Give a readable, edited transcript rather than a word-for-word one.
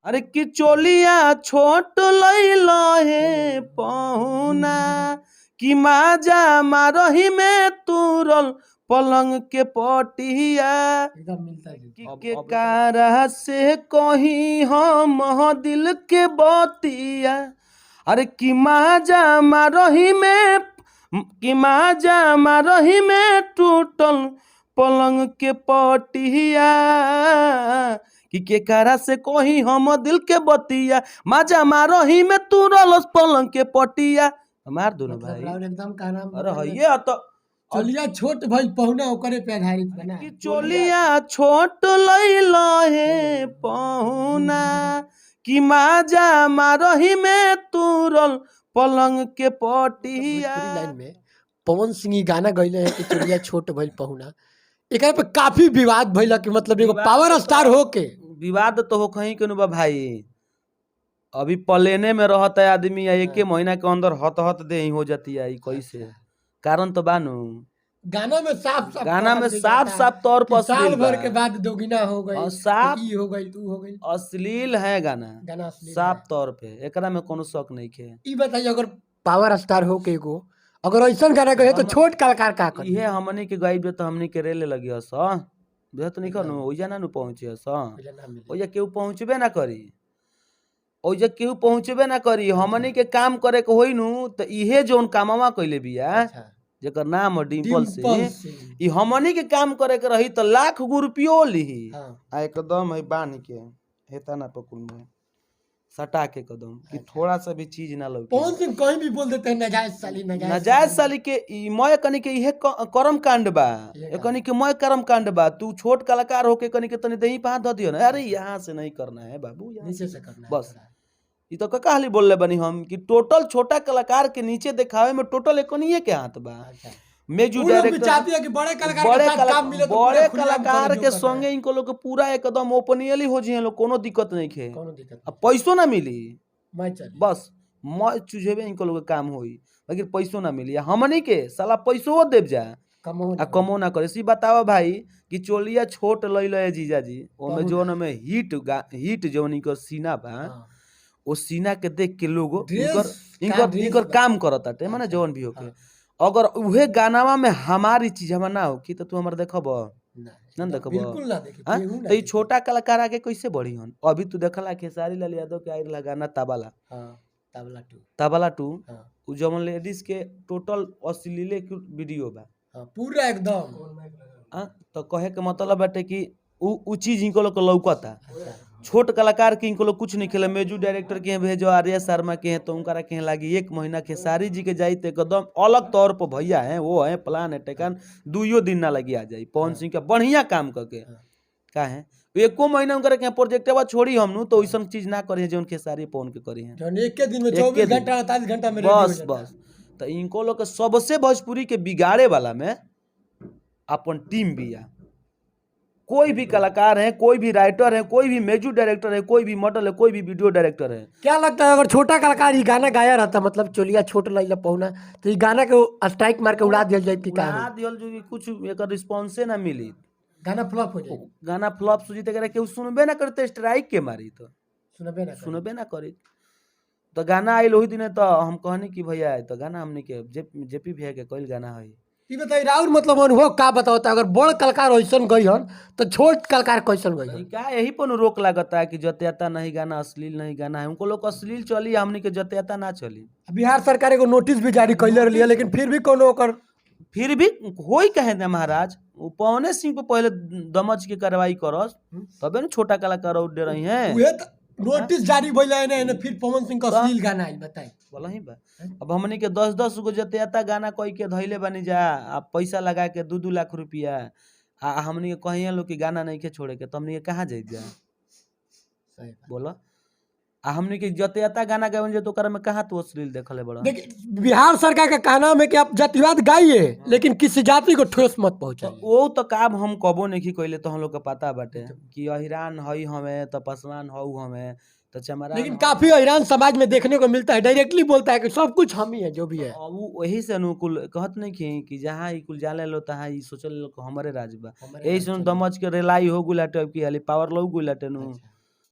अरे कि चोलिया छोट लैल हे पहुना, कि माजा मारही में तुरल पलंग के पटिया। एकदम मिलता कि जुलता। के कारा से कही हम दिल के बतिया, अरे कि माजा मारही में, कि माजा मारही में टूटल पलंग के पटिया, कि केकरा से कही हम दिल के बतिया, माजा मारही में तुरल पलंग के पटिया। मार दो ना मतलब भाई। राउर एकदम का नाम अरे बताइए। हइये तो चोलिया छोट भइल पहुना ओकरे पे आधारित बना। कि चोलिया छोट लैल हे पहुना, कि माजा मारही में तुरल पलंग के पटिया। भोजपुरी लाइन में पवन सिंह ई गाना गइले है कि चोलिया छोट भइल पहुना, एकरा पे काफी विवाद भइल कि मतलब एगो विवाद पावर तो- स्टार होके। विवाद तो हो कहीं के बा भाई, अभी प्लेने में रहता है आदमी, या एके महीना के अंदर हत हत दे हो जाती है, ई कैसे? कारण तो बानू। गाना में साफ साफ गाना में कहल साफ जाता है साफ तौर कि पर साल अश्लील भर बा। के बाद दोगुना हो गई, और साफ ई हो गई, तू हो गई। अश्लील है गाना। गाना अश्लील साफ है। तौर पे एकरा में कोनो शक नहीं है। ई बताइए, अगर पावर स्टार होके एगो अगर ऐसा गाना गए तो छोट कलाकार का करी? इहे हमनी के गाइब तो हमनी के रेले लगी हस, बुझत नहीं कनु, ओइजा ना नु पहुंचे हस। ओइजा ना मिली। ओइजा केहू पहुंचबे ना करी, ओइजा केहू पहुंचबे ना करी। हमनी के काम करे के होई नु त इहे जोन कामवा कइले बिया, जेकर नाम ह डिम्पल डिम्पल सिंह, सिंह। ई हमनी के काम करे के रही त लाख गो रुपयो लिही, आ एकदम है बांध के हेता ना पकुल में सटा के कदम कि थोड़ा सा भी चीज ना लौके। पवन सिंह कहीं भी बोल देते हैं नाजायज साली, नाजायज। नाजायज साली के ई मय कनी के इहे कर्म कांड बा। इहे ए कनी के मय कर्म कांड बा। तू छोट कलाकार होके कनी के तनी दही पा ध दियो ना, अरे यहाँ से नहीं करना है बाबू, यहाँ नीचे से करना है बस। थोड़ा। ई तो कहाली बोलले बनी हम कि टोटल छोटा कलाकार के नीचे दिखावे में टोटल एकनिए के हाथ बा। मेजू उ लोग भी डायरेक्टर चाहती है कि बड़े कलाकार बड़े के साथ कला, काम मिले तो बड़े पूरा खुलेआम कलाकार करे जो के कर रहे संगे हैं। इनको लोग के पूरा एकदम ओपनियली हो जिए लोग, कोनो दिक्कत नहीं खे। कोनो दिक्कत अब पैसो ना मिली। नहीं, मैं चली। बस मैं चुझेबे इनको लोग के काम होई, लेकिन पैसो ना मिली। आ हमनी के साला पैसो देव जा कमो आ कमो ना करे। सी बतावा भाई कि चोलिया छोट लई ले जीजाजी, ओमे कमो जोन में हिट हिट जोन इनकर सीना बा, ओ सीना के देख के लोग ड्रेस इनकर का इनकर ड्रेस इनकर बा। काम करताटे, माने जौन भी होके। अगर उहे गानावा में हमारी चीज हमार ना होखी त तू हमर देखब? ना, ना देखब। बिल्कुल ना देखी। हाँ? केहू ना त ई देखी। छोटा कलाकार आगे कैसे बढ़ी हन? अभी तू देखला खेसारी लाल यादव के आइल गाना तबला। हाँ, तबला टू। तबला टू। उ जवन लेडीज के टोटल अश्लीले के वीडियो बा। हाँ, पूरा एकदम। आ तो कहे के मतलब बाटे कि उ चीज इनको लोग के लौकता। छोट कलाकार के इनको लोग कुछ नहीं खेले। मेजू डायरेक्टर के भेजो, आर्या शर्मा के हैं तो उनकरा के लागी एक महीना खेसारी जी के जाई तो एकदम अलग तौर पर भैया हैं, वो है प्लान है टेकान, दुइयो दिन ना लगी आ जाई पवन सिंह के बढ़िया काम करके। का है एको महीना उनकरा के प्रोजेक्टवा छोड़ी हमनु तो वैसन चीज ना करे जौन खेसारी पवन के करी है। जौन एक के दिन में एके 24 दिन। घंटा 48 घंटा में रेडी हो बस जाता है। बस तो इनको लोग के सबसे भोजपुरी के बिगाड़े वाला में अपन टीम बिया। कोई भी कलाकार है, कोई भी राइटर है, कोई भी मेजू डायरेक्टर है, कोई भी मॉडल है, कोई भी वीडियो डायरेक्टर है। क्या लगता है अगर छोटा कलाकार ये गाना गाया रहता, मतलब चोलिया छोट लैला पहुना, तो ये गाना के स्ट्राइक मार के उड़ा दिया जाए कि का उड़ा होई? दिहल जो कि कुछ एकर रिस्पॉन्से ना मिली। गाना फ्लॉप हो जाए। गाना फ्लॉप सुजी तक केहू सुनबे ना करते, स्ट्राइक के मारी तो सुनबे ना करी। सुनबे ना करी। तो गाना आइल ओही दिन तो हम कहनी कि भैया तो गाना हमनी के जेपी भैया के कइल गाना है। ई बताई राउर मतलब अनुभव का बतावता, अगर बड़ कलाकार ऐसन गई हन तो छोट कलाकार कैसन गई हन? ई का यही पर रोक लागता है कि जत्याता नहीं गाना, अश्लील नहीं गाना है। उनको लोग अश्लील चली, हमनी के जत्याता ना चली। बिहार सरकार एगो नोटिस भी जारी कैले रहली है, लेकिन फिर भी कोनो ओकर फिर भी होई कहे ना महाराज, वो पवने सिंह पे पहले दमच के कार्रवाई करस तबे न छोटा कलाकार और डे रही हैं। उहे त नोटिस जारी भइल है ना, फिर पवन सिंह का अश्लील गाना आइल बताई। बोला ही बा। अब हमनी के 10-10 गो जत्याता गाना कह के धइले बानी जा, आ पैसा लगा के 2-2 लाख रुपया, आ हमनी के कहिए लोग कि गाना नहीं के छोड़े के, तो हमनी के कहाँ जाइत जा? सही बात। बोला। आ हमनी के जत्याता गाना गावन जे तो ओकरा में कहाँ तू अश्लील देखले बड़ा? देखिए बिहार सरकार का कहना है कि आप जातिवाद गाइए लेकिन किसी जाति को ठेस मत पहुंचाइए। वो तो काम हम कबो नहीं कइले, तो हम लोग के पता बाटे कि अहिरान हई हमें तो पसवान हऊ हमें तो चमरान। लेकिन काफी अहिरान समाज में देखने को मिलता है, डायरेक्टली बोलता है कि सब कुछ हम ही है जो भी है। वो वही से अनुकूल कहत नहीं खी कि जहाँ ई कुल जाने लो तहाँ ई सोचल लो कि हमरे राज बा। यही से दमच के रेलाई हो गुलाटे, अब की हाली पावर लो गुलाटे नु।